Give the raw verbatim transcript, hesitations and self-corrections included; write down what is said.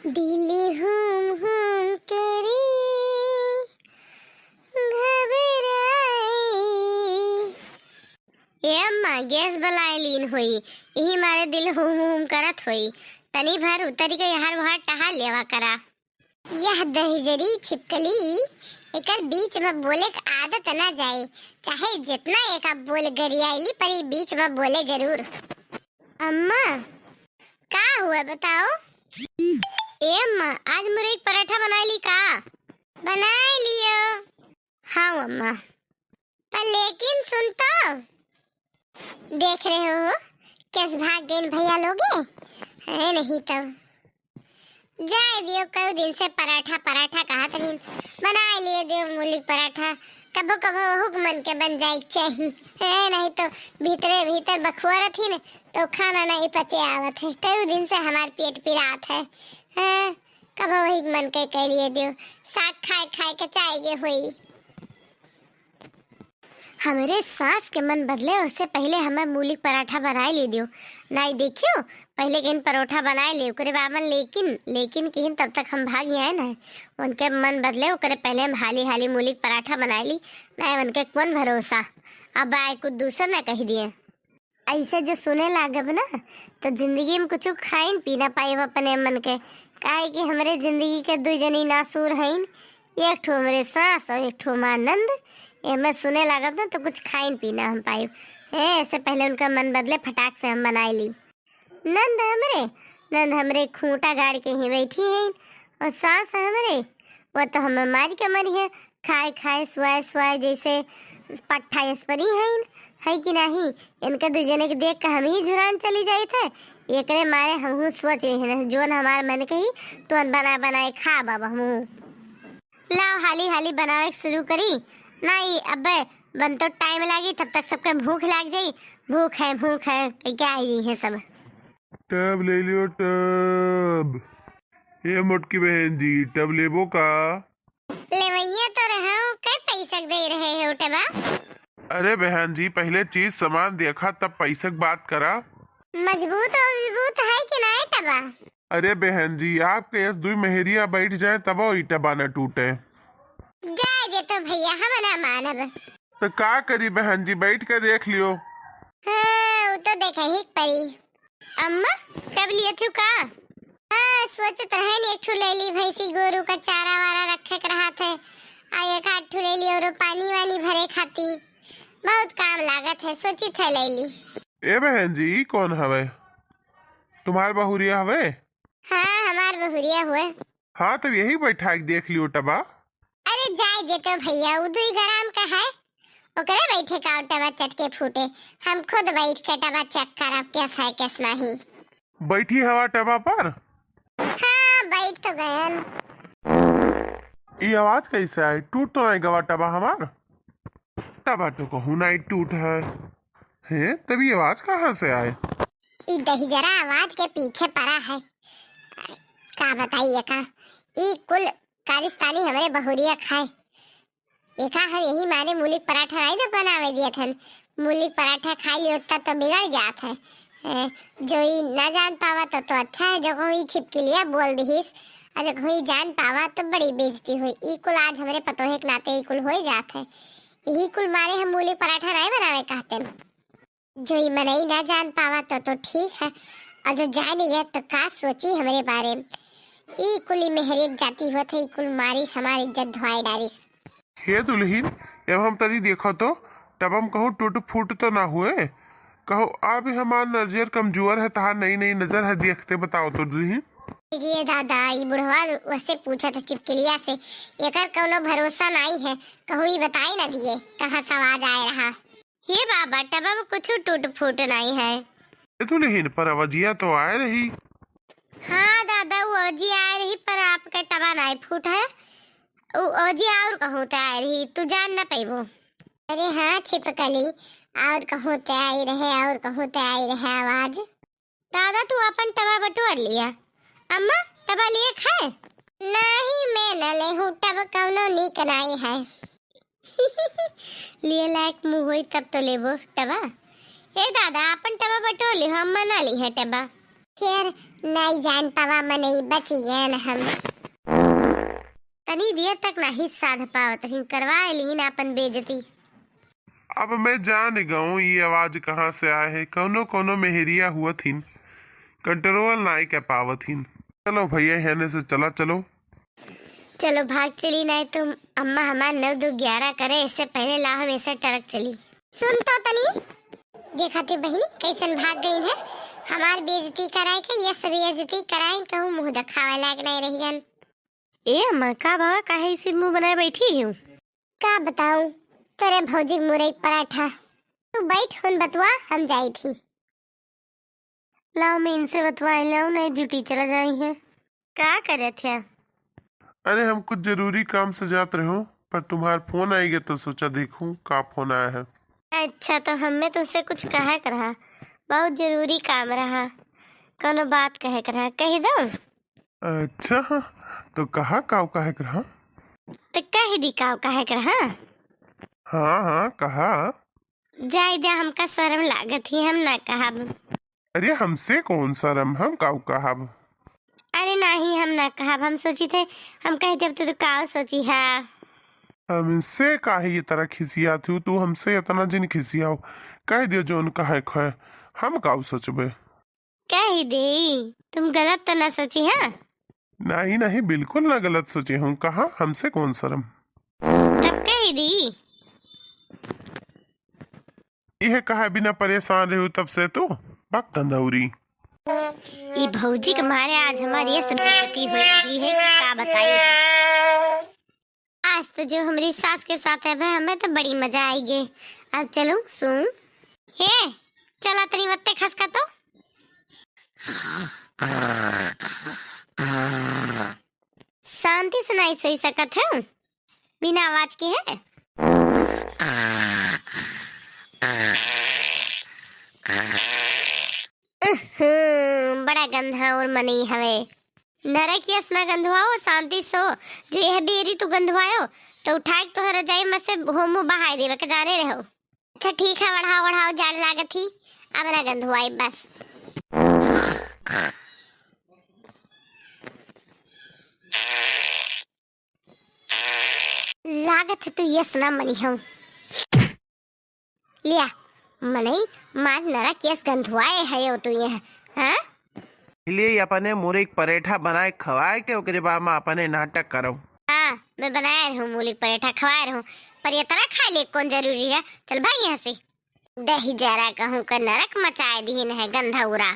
दिल हुम हुम करे घबराई। ए अम्मा, गैस बलाए लीन होई, इही मारे दिल हुम हुम करत होई। तनी भर उतरि के यहर वहर टहल लेवा करा। यह दहिजरी छिपकली, एकर बीच में बोले क आदत ना जाए, चाहे जितना एका बोल गरियाइली, पर ई बीच में बोले जरूर। अम्मा, का हुआ बताओ? ए अम्मा, आज मुरई क पराठा बनाए ली का? बनाए लियो। हाँ अम्मा। पर लेकिन सुन तो, देख रहे हो, कैस भाग गइन भैया लोगे, है नहीं तब। जाए दियो, कई दिन से पराठा, पराठा कहत रहीन, बनाए लियो दियो मूली क पराठा, कबो कबो ओहू क मन के बन जाए क चाही, है नहीं तो भीतरे भीतर बखुआ रहथिन, तो खाना नहीं पचे आवत है, कई दिन से हमार पेट पिरात है, हैं, कबो वही क मन के कह लिए दियो, साग खाए खाए के चाहे गे होई। हमरे सास के मन बदले, उससे पहिले हमें मूली क पराठा बनाए ले दियो। नाई देखियो, पहिले कहिन परोठा बनाए ले, ओकरे बाद में लेकिन, लेकिन कहिन तब तक हम भाग आए ना। उनके मन बदले, ओकरे पहिले हम हाली हाली मूली क पराठा बनाए ली। नाई उनके कौन भरोसा, अब आए कुछ दूसर ना कह दिए। ऐसे जो सुने लागब ना, तो जिंदगी में कुछ खाइन पी ना पाइब अपने मन के, काहे कि हमरे जिंदगी के दुई जनी नासूर हईन, एक ठो हमरे सास और एक ठो हमार नंद। एमे सुने लागब ना, तो कुछ खाइन पी ना हम पाइब। हैं, ऐसे पहिले उनका मन बदले, फटाक से हम बनाए ली। नंद हमरे, नंद हमरे खूंटा गाड़ के ही बैठी हईन, और सास हमरे, वो तो हमें मार के मरी है, खाए खाए सुआए सुआए जैसे पट्ठा यस परी हईन, है कि नाही? इनके दुई जने के देख के हम ही झुरान चली जाइत है। एकरे मारे हमहू सोच रहे हैं, जोन हमार मन कही, तोन बना बनाए खाब अब हमहू। लाओ हाली हाली बनावे के शुरू करी। नाही, अबे बन तो टाइम लागी, तब तक सबके भूख लाग जाई। भूख है, भूख है, क्या ही है सब। टब ले लियो, टब। ए मोटकी बहन जी, टब लेबो का? लेवइया तो रहूं, कै पैसा के दे रहे हो टबा? अरे बहन जी, पहिले चीज सामान देखा, तब पैसा के बात करा। मजबूत और मजबूत है कि नाय टबा? अरे बहन जी, आपके यस दुई मेहरिया बैठ जाए, तबो ई टबा न टूटे। जाए दे तो भैया, हम ना मानब। तो का करी बहन जी, बैठ के देख लियो। हाँ, वो तो देखे ही परी। अम्मा, टब लिए थी का? हाँ, सोचत रहन एक ठो ले ली, भैंसी गोरू का चारा वारा रखे के रहत है, आ एक आध ठो ले ली और पानी वानी भरे खाती, बहुत काम लागत है, सोचित है ले ली। ए बहन जी, ई कौन हवे? तुम्हार बहुरिया हवे? हाँ, हमार बहुरिया हुए। हाँ, तब यही बैठा के देख लियो टबा। अरे जाए दे तो भैया, उ दुई ग्राम का है, ओकरे बैठे का टबा चटके फूटे, हम खुद बैठ के टबा चेक करब कैस है कैस नहीं। बैठी हवा टबा पर? हाँ, बैठ तो गयन। ई आवाज कैसे आई? टूट तो नहीं गवा टबा हमार? टबा तो कहूँ नहीं टूट है। हैं, तब ई आवाज कहाँ से आए? ई दहिजरा आवाज के पीछे पड़ा है। का बताई एका, ई कुल कारिस्तानी हमरे बहुरिया खाए। एका हम यही मारे मूली क पराठा नहीं तो बनावे दिया थन। मूली क पराठा खा लियो तब तो बिगड़ जात है। ए, जो ई ना जान पावा तो, तो अच्छा है, जो कहूँ ई छिपकलिया बोल दिहिस, और जो कहूँ ई जान पावा तो बड़ी बेइज्जती हुई। ई कुल आज हमरे पतोहे के नाते ई कुल होई जात है। यही कुल मारे हम मूली क पराठा नहीं बनावे कहते हैं। जो ई मनई ना जान पावा तो, तो ठीक है, और जो जान गया तो का सोची हमरे बारे में। ई कुल ई मेहरे के जाति होत है, ई कुल मारिस हमार इज्जत धोआई डारिस। हे दुल्हिन, अब हम तनी देखो तो, टबम कहूँ टूट फूट तो ना हुए? कहूँ अब हमार नजर कमजोर है, तहार नई नई नजर है, देखते बताओ तो दुल्हिन। ये दादा, ई बुढ़वा वसे पूछत है छिपकलिया से, एकर कौनो भरोसा नाई है, कहूँ ई बताई ना दिए, कहाँ से आवाज आए रहा। हे बाबा, टबा में कुछ टूट फूट नाई है। ए दुल्हिन, पर अवजिया तो आए रही। हाँ दादा, वो अवजिया आए रही, पर आपके टबा नाई फूट है। उ अवजिया और कहूँ ते आए रही, तू जान न पैबो। अरे हाँ छिपकली, और कहूँ ते आई रहे, और कहूँ ते आई रहे आवाज। दादा, तू अपन टबा बटोर लिया। अम्मा, टबा लिए खाए? नहीं, मैं न लेहूँ, टब कौनो नीक नाई है। लिए लायक मुँह होई तब तो लेबो टबा। ए दादा, अपन टबा बटोर लिहो, अम्मा ना ली है टबा। खैर, नहीं जान पावा मनई, बचियन हम। तनी देर तक नहीं साध पावत ही, करवा लीन आपन बेइज्जती। अब मैं जान गऊँ ये आवाज कहाँ से आए है। कौनो कौनो मेहरिया हुअत हिन, control नाई कर पावत हिन। चलो भैया, हेने से चला चलो। चलो भाग चली, नहीं तो अम्मा हमार नौ दो ग्यारह करे, इससे पहले ला हम ऐसे टरक चली। सुन तो तनी, देखा थे बहिनी कैसन भाग गई है, हमार बेइज्जती कराए के, ये सब बेइज्जती कराए, कहूँ मुँह दिखावे लायक नहीं रही गन। ए अम्मा, का भवा, काहे ऐसे मुँह बनाए बैठी हूँ? का बताऊं, तोरे भौजी के मुरई पराठा। तू बैठ हुन बतवा, हम जाई थी। लाओ, मैं इनसे बतवाई लाऊं, नहीं duty चला जाई है। का करत है? अरे, हम कुछ जरूरी काम से जात रहे हो, पर तुम्हार फोन आई गया तो सोचा देखूं का फोन आया है। अच्छा, तो हमें तुमसे कुछ कहे के रहा, बहुत जरूरी काम रहा, कोनो बात कहे के रहा, कही दो। अच्छा, तो कहा काव कहे के रहा? तो कह दी काव कहे के रहा। हाँ, हाँ, कहा। जाए दे, हमका शर्म लागत ही, हम ना कहब। अरे, हमसे कौन शर्म, हम काव कहब? अरे नहीं, हम ना कहब, हम सोची थे, हम कह देब तो तू काव सोची हा। हमसे काहे ये तरह खिसियात हो तू? हमसे इतना जिन खिसियाओ, कह दियो जौन कहे खे, हम काव सोचबे। कह दी, तुम गलत तो ना सोची हा? नहीं, नहीं, बिल्कुल ना गलत सोची हूँ। कहा, हमसे कौन शर्म? तब कह दी। यह कहा बिना परेशान रही तब से तू बक गंधौरी। ई भौजी के मारे आज हमारी ये सब बेइज्जती हो रही है कि का बताई। आज तो जो हमरी सास के साथ है भाई, हमें तो बड़ी मजा आई गे। अब चलूं सुन। हे, चला तनी वत्ते खसका तो। शांति से नहीं सोई सकत है, बिना आवाज के है। उहुं, बड़ा गंधा और मनई हवे। नरक यस ना गंधवाओ, शांति सो। जो यह बेरी तू गंधवायो, तो उठाए के तोहर रजाई में से होमो बहाए देवे के जाने रहो। अच्छा ठीक है, बढ़ाओ, बढ़ाओ, जाड़ लागत ही, अब ना गंधवाई बस। लागत है तू यस ना मनी हो। लिया, मनई, मार नरक यस गंधुआए है यो तू यहाँ, हाँ? लिए अपने मुर्गी परेठा बनाए खवाए के ओकरे बाद में अपने नाटक करो। हाँ, मैं बनाए रहूँ मुर्गी परेठा खवाए रहूँ, पर ये तरह खाए लिए कौन जरूरी है? चल भाग यहाँ से। दही जरा कहूँ का नरक मचाए दीन है गंधौरा।